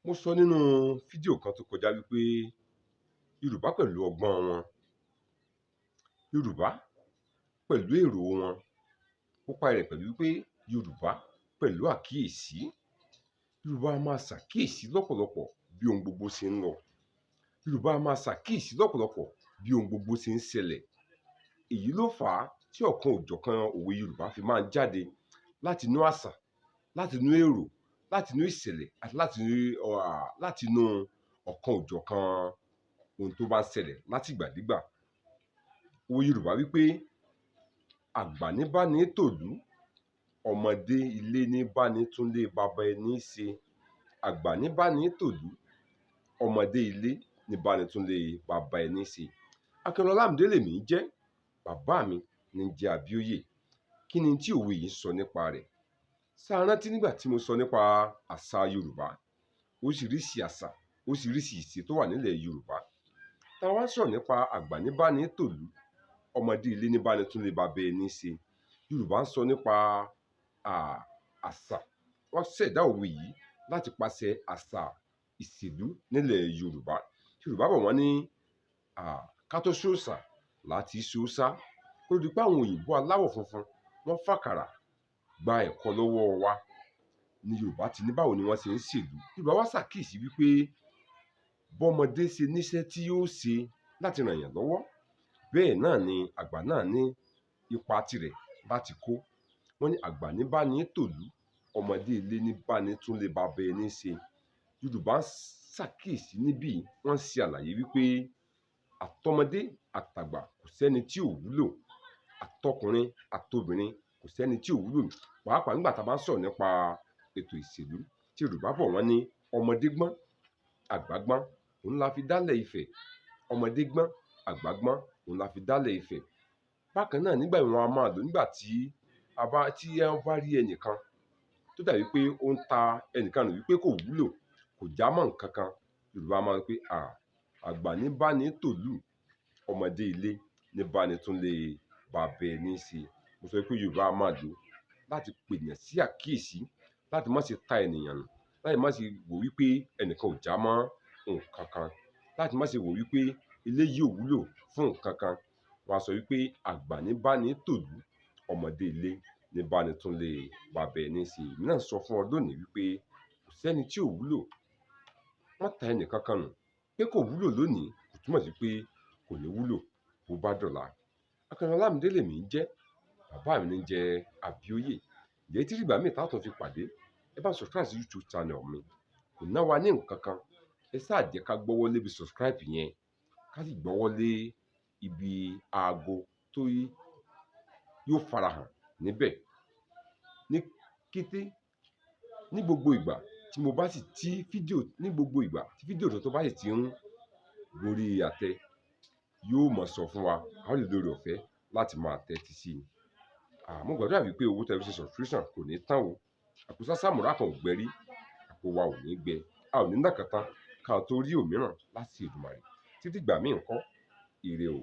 Mo sọ nínú fídíò kan tó kọjá wípé Yorùbá pẹ̀lú ọgbọ́n wọn, Yorùbá pẹ̀lú èrò wọn, ó parí rẹ̀ pẹ̀lú wípé Yorùbá pẹ̀lú àkíyèsí. Yorùbá a máa ṣàkíyèsí lọ́pọ̀lọpọ̀ bí ohun gbogbo ṣe ń lọ. Yorùbá a máa ṣàkíyèsí lọ́pọ̀lọpọ̀ bí ohun gbogbo ṣe ń ṣẹlẹ̀. Èyí ló fà á tí ọ̀kan òjọ̀kan òwe Yorùbá fi máa ń jáde láti inú àṣà, láti inú èrò, láti inú ìṣẹ̀lẹ̀ àti láti inú ọ̀kan òjọ̀kan ohun tó bá ń ṣẹlẹ̀ látìgbàdégbà. Òwe Yorùbá wípé àgbà ní bá ní tòlú, ọmọdé ilé ní bá ní túnlé baba ẹni ṣe. Àgbà ní bá ní tòlú, ọmọdé ilé ní bá ní túnlé baba ẹni ṣe. Akínọlá Ọlámídé lèmi ń jẹ́, bàbá mi ní jẹ́ Abíóyè. Kí ni tí òwe yìí ń sọ nípa rẹ̀? Ṣá rántí nígbà tí mo sọ nípa àṣà Yorùbá, oríṣiríṣi àṣà, oríṣiríṣi ìṣe tó wà nílẹ̀ Yorùbá. Tá a wá sọ̀rọ̀ nípa àgbà ní bá ní tòlú, ọmọdé ilé ní bá ní túnlé baba ẹni ṣe. Yorùbá ń sọ nípa àṣà. Wọ́n ṣẹ̀dá òwe yìí láti pàṣẹ àṣà ìṣèlú nílẹ̀ Yorùbá. Yorùbá bọ̀ wọ́n ní ká tó ṣòòṣà láti ṣòòṣà. Kó tó di pé àwọn òyìnbó aláwọ̀ funfun wọ́n fàkàrà gba ẹ̀kọ́ lọ́wọ́ wa ní Yorùbá ti ní báwo ni wọ́n ṣe ń ṣèlú. Yorùbá wá ṣàkíyèsí wípé bọ́mọdé ṣe níṣẹ́ tí yóò ṣe láti ràn yàn lọ́wọ́, bẹ́ẹ̀ náà ni àgbà náà ní ipa tirẹ̀ láti kó. Wọ́n ní àgbà ní bá ní tòlú, ọmọdé ilé ní bá ní túnlé baba ẹni ṣe. Yorùbá ń ṣàkíyèsí níbí, wọ́n ń ṣe àlàyé wípé àtọmọdé àtàgbà kò sẹ́ni tí ò wúlò, àtọkùnrin àtobìnrin kò sẹ́ni tí ò wúlò. Pàápàá nígbà tá a bá ń sọ̀rọ̀ nípa ètò ìṣèlú, tí Yorùbá bọ̀ wọ́n ní ọmọdé gbọ́n, àgbà gbọ́n, òun la fi dálẹ̀ Ifẹ̀. Ọmọdé gbọ́n, àgbà gbọ́n, òun la fi dálẹ̀ Ifẹ̀. Bákan náà nígbà mìíràn a máa lò nígbà tí a bá tí wọ́n bá rí ẹnìkan tó dàbí pé ó ń ta ẹnìkan nù wípé kò wúlò, kò jámọ́ nǹkan kan. Yorùbá máa ń pé àgbà ní bá ní tòlú, ọmọdé ilé ní bá ní túnlé baba ẹni ṣe. Mo sọ wípé Yorùbá a máa lò láti pè ènìyàn sí àkíyèsí, láti má ṣe ta ènìyàn nù, láti má ṣe wò wípé ẹnìkan ò jámọ́ nǹkan kan, láti má ṣe wò wípé eléyìí ò wúlò fún nǹkan kan. Wọ́n á sọ wípé àgbà ní bá ní tòlú, ọmọdé ilé ní bá ní túnlé baba ẹni ṣe. Èmi náà sọ fún ọ lónìí wípé kò sẹ́ni tí ò wúlò. Má ta ẹnì kankan nù. Pé kò wúlò lónìí kò túmọ̀ sí pé kò ní wúlò bó bá dọ̀la. Akínọlá Ọlámídé lèmi ń jẹ́, bàbá mi ní jẹ́ Abíóyè. Ǹjẹ́ títí ìgbà míì tá tún fi pàdé, ẹ bá subscribe sí YouTube channel mi. Kò ná wa ní nǹkan kan. Ẹ sáà jẹ́ ká gbọ́wọ́ lé ibi subscribe yẹn, ká sì gbọ́wọ́ lé ibi aago tó yóò farahàn níbẹ̀. Ní kété ní gbogbo ìgbà tí mo bá sì tí fídíò, ní gbogbo ìgbà tí fídíò tuntun bá sì ti ń gorí àtẹ, yóò mọ̀ sọ fún wa, a ó lè lóore ọ̀fẹ́ láti máa tẹ́tí sí i. Mo gbàdúrà wípé owó tí ẹ fi ṣe subscription kò ní tán o. Àpò sásámùrà kan ò gbẹ rí, àpò wa ò ní gbẹ. A ò ní nàkàtà ká tó rí òmíràn láti Èdùmàrè. Títí ìgbà míì ńkọ́, ire o.